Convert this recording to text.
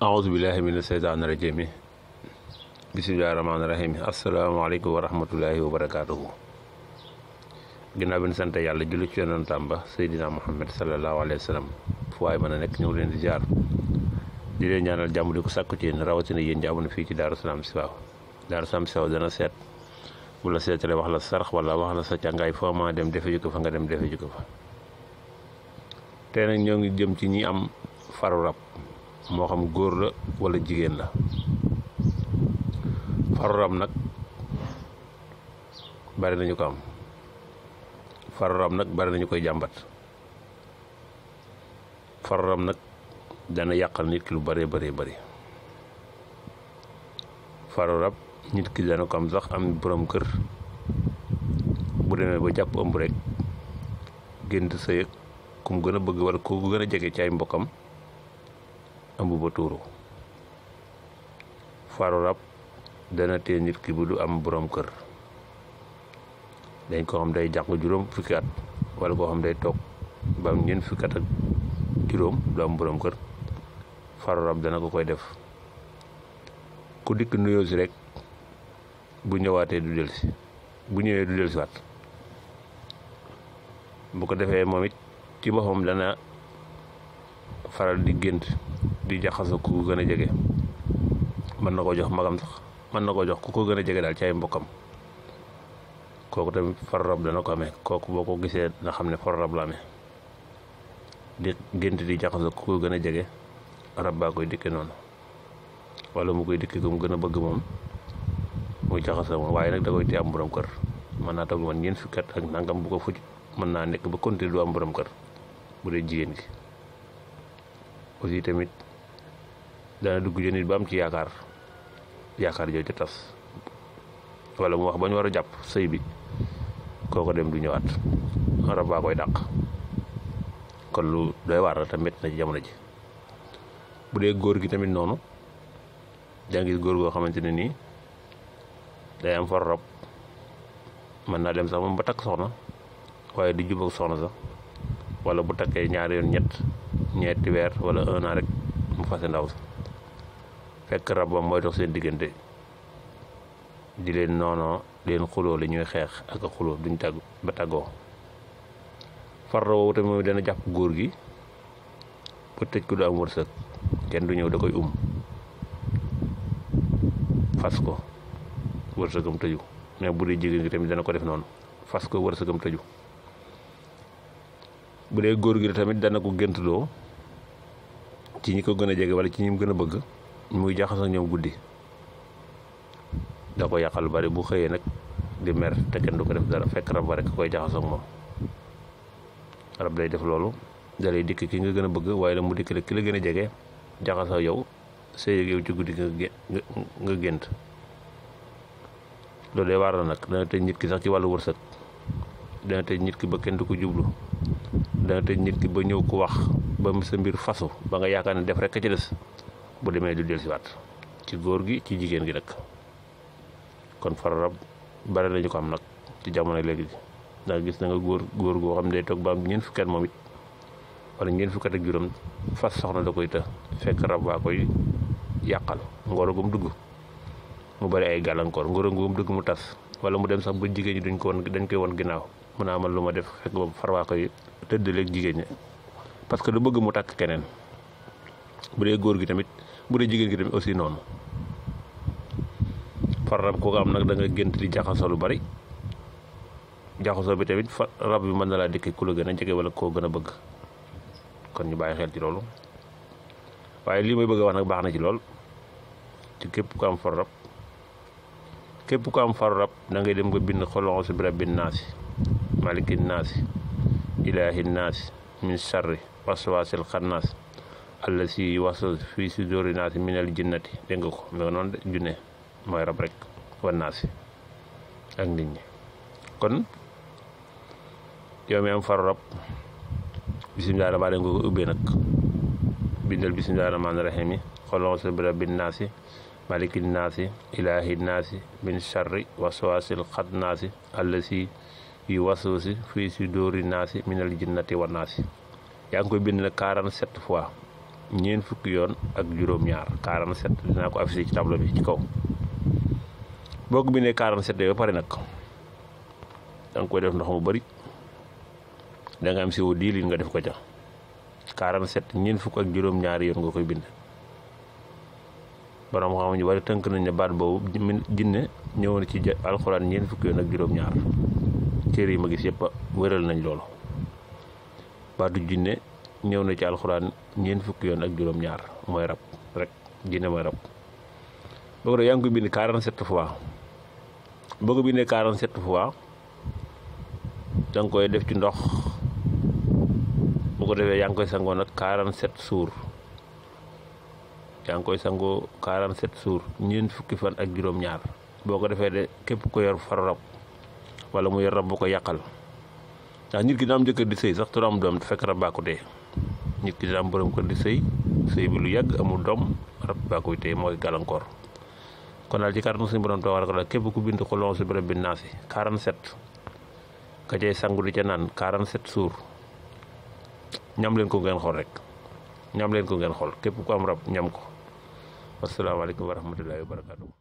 aousubillahi mina seytaani rajim bismillahi rahmaani rahim asalaamaaleykum wa rahmatullahi wa barakaatuhu. ginnaaw bi ñu sant yàlla julli ci yonentam ba Seydina Muhammad sallallahu alayhi wa sallam fu waay mën a nekk ñu ngi leen di ziar di leen ñaanal jàmm di ko sàkku ci yéen rawatina yéen ñi amoon fii ci Daaru Salaam Chifaou. Daaru Salaam Chifaou dana seet bu la seetalee wax la sarax wala wax la sa càngaay foo ma dem defe ji ko fa nga dem defe ji ko fa. tey nag ñoo ngi jëm ci ñi am faru rab moo xam góor la wala jigéen la. faru rab nag bari nañu ko am, faru rab nag bari nañu koy jàmbat. faru rab nag dana yàqal nit ki lu bëree bëri. faru rab nit ki dana ko am sax am borom kër bu demee ba jàpp ëmb rek gént sëy ku mu gën a bëgg wala ku gën a jege ci ay mbokkam ëmb ba tuuru. faru rab dana tee nit ki bu du am borom kër. dañ ko xam day jàq juróom fukki at wala koo xam day toog ba am ñeent fukki at ak juróom du am borom kër. faru rab dana ko koy def. ku dikk nuyoo si rek bu ñëwaatee du dellusi, bu ñëwee du dellusiwaat. bu ko defee moom it ci boppam dana faral di gént di jaxasoo ku ko gën a jege. mën na ko jox magam sax, mën na ko jox ku ko gën a jege daal ci ay mbokkam. kooku tamit faru rab dana ko amee. kooku boo ko gisee na xam ne faru rab la amee. di gént di jaxasoo ku ko gën a jege rab baa koy dikke noonu, wala mu koy dikke ko mu gën a bëgg moom muy jaxasoo moom. waaye nag da koy tee am borom kër. mën naa toog man ñeent fukki at ak nangam bu ko fuj mën naa nekk ba continuer du am borom kër bu dee jigéen gi. aussi tamit dana dugg ci nit ba am ci yaakaar jooju tas, wala mu wax ba ñu war a jàpp sëy bi kooko dem du ñëwaat, rab baa koy dàq. kon lu doy waar la tamit na ci jamono ji. bu dee góor gi tamit noonu, daa gis góor goo xamante ne nii day am faru rab. mën naa dem sax moom ba takk soxna waaye di jubóog soxna sax, wala bu takkee ñaari yoon ñetti weer wala 1 an rek mu fase ndaw sa fekk rabam mooy dox seen diggante di leen noonoo leen xuloo li ñuy xeex ak a xuloo duñ tàgg ba tàggoo. faru rab woowu tamit moom dana jàpp góor gi ba tëj ko du am wërsëg. kenn du ñëw da koy fas ko wërsëgam tëju. mais bu dee jigéen gi tamit dana ko def noonu, fas ko wërsëgam tëju. bu dee góor gi tamit dana ko géntuloo ci ñi ko gën a jege wala ci ñi mu gën a bëgg muy jaxasoo ñoom guddi. da ko yàqal lu bari bu xëyee nag di mer te kenn du ko def dara, fekk rab ba rek koy jaxasoo moom. rab day def loolu, da lay dikk ki nga gën a bëgg waaye la mu dikk rek ki la gën a jege jaxasoo yow sëy ak yow ci guddi nga gént. loolu day waar la nag. dana tëj nit ki sax ci wàllu wërsëg, dana tëj nit ki ba kenn du ko jublu, dana tëj nit ki ba ñëw ko wax ba sa mbir fasu ba nga yaakaar ne def rek a ci des, bu demee du dellusiwaat ci góor gi ci jigéen gi nag. kon faru rab bari lañu ko am nag ci jamono léegi ndax gis na nga góor goo xam ne day toog ba am ñeent fukki at moom it wala ñeent fukki at ak juróom fas soxna da koy të fekk rab baa koy yàqal. ngoro gum dugg mu bari ay gàllankoor, ngoro gum dugg mu tas, wala mu dem sax ba jigéen ñi dañ koy won ginnaaw. mën naa amal lu ma def fekk boobu far baa koy tëddaleeg jigéen ñi parce que du bëgg mu takk keneen. bu dee góor gi tamit, bu dee jigéen gi tamit aussi noonu. far rab kooku am nag da nga gént di jaxasoo lu bari. jaxasoo bi tamit rab bi mën na laa dikk ku la gën a jege wala koo gën a bëgg. kon ñu bàyyi xel ci loolu. waaye lii may bëgg a wax nag baax na ci lool ci képp ku am faru rab. képp ku am faru rab da ngay dem nga bind qul a'uuzu bi rabbin naasi malikin naasi ilaahin naasi min sharri waswaasil xannaas allasi yuwaswisu fii suduuri naasi minal jinnati. dégg nga ko mais noonu de junne mooy rab rek wan naasi ak nit ñi. kon yow mi am faru rab bisimilah damaa da nga ko ubbee nag bindal bisimilah rahmaani rahiim yi qul a'uuzu bi rabbin naasi malikin naasi ilaahin naasi min sharri waswaasil xannaasi allasi yuwaswisu fii suduuri naasi minal jinnati wan naasi. yaa ngi koy bind nag 47 fois ñeent fukki yoon ak juróom-ñaar 47 dinaa ko affiché ci tableau bi ci kaw. boo ko bindee 47 ba pare nag da nga koy def ndox mu bari da nga am siwo 10 litres nga def ko ca 47 ñeent fukk ak juróom-ñaari yoon nga koy bind. borom xam ñu bari tënk nañ ne baat boobu jinne ñëw na ci alxuraan ñeent fukki yoon ak juróom-ñaar téere yi ma gis yëpp wéral nañ loolu. baatu jinne ñëw na ci alxuraan ñeent fukki yoon ak juróom-ñaar mooy rab rek jinne mooy rab. boo ko defee yaa ngi koy bind 47 fois boo ko bindee 47 fois da nga koy def ci ndox bu ko defee yaa ngi koy sangoo nag 47 jours yaa ngi koy sangoo 47 jours ñeent fukki fan ak juróom-ñaar. boo ko defee de képp ko yor far rab wala mu yor rab bu ko yàqal ndax nit ki dina am jëkkër di sëy sax te du am doom te fekk rab baa ko dee. nit ki dina am borom kër di sëy bi lu yàgg amul doom rab baa koy téye mooy gàllankoor. kon daal ci kàttanu suñu borom tabaaraka wa taala képp ku bind xul a'uuzu bi rabbin naas 47 ka cay sangu di ca naan 47 jours ñam leen ko ngeen xool rek ñam leen ko ngeen xool képp ku am rab ñam ko. wasalaamaaleykum wa rahmatullahi wa barakaatu.